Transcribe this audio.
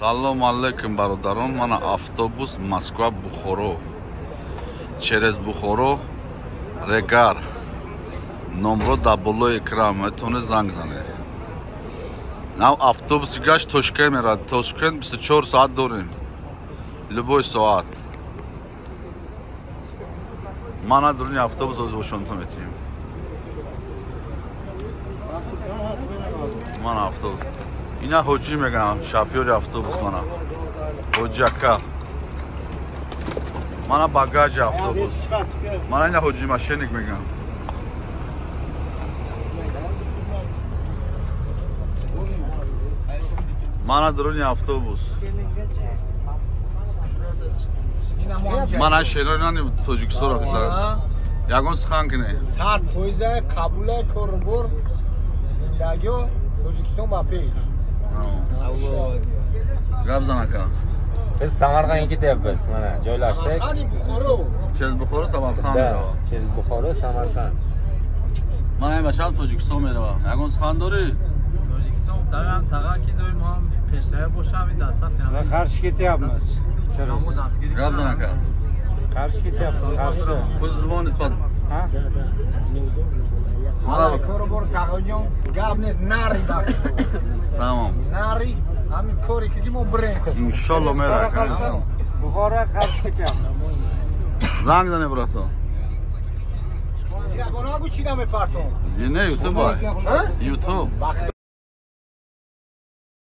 Салом алейкум, бародарон. Мана автобус Москва Бухоро. Через Бухоро Регар. Номро дар болои экран метавонед занг занед. Нав автобуси гашт Тошкент мерад. Тошкент 24 соат дорем. Любой соат. Мана дуруни автобус озбошонтон метиҳем. Мана автобус. Ина ҳоҷӣ мегӯям, шофёри автобус мана. Ҳоҷи ака. Мана багажи автобус. Мана ина ҳоҷи мошенник мегӯям. Мана дуруни автобус. Мана шерони Тоҷикистонро қиса. Ягон сухан кине. 100% қабула корбор зиндагиё Тоҷикистон ба пеш. Gap zan aka. Biz Samarqandga ketyapmiz, mana joylashdik. Samarqand Buxoro. Через Buxoro Samarqand. Да, через Buxoro Samarqand. Mana ин бача Тоҷикистон мерава. Ягон сухан дорӣ? Тоҷикистон тараф таға ки дорим, мо ҳам пештара бошам, ин дар саф ҳам. Qarshi ketyapmiz. Gap zan aka. Qarshi ketyapmiz, qarshi. O'z zvonit fat. Ha? Mana корбор тағоҷон гап нест, нари бахт. Тамом. Нари ҳамин коре ки мо бирем. Иншалло мера. Buxoro qarshi ketyapmiz. Занг зане, брато. Ягона гу чӣ намепартом? Не, YouTube. YouTube.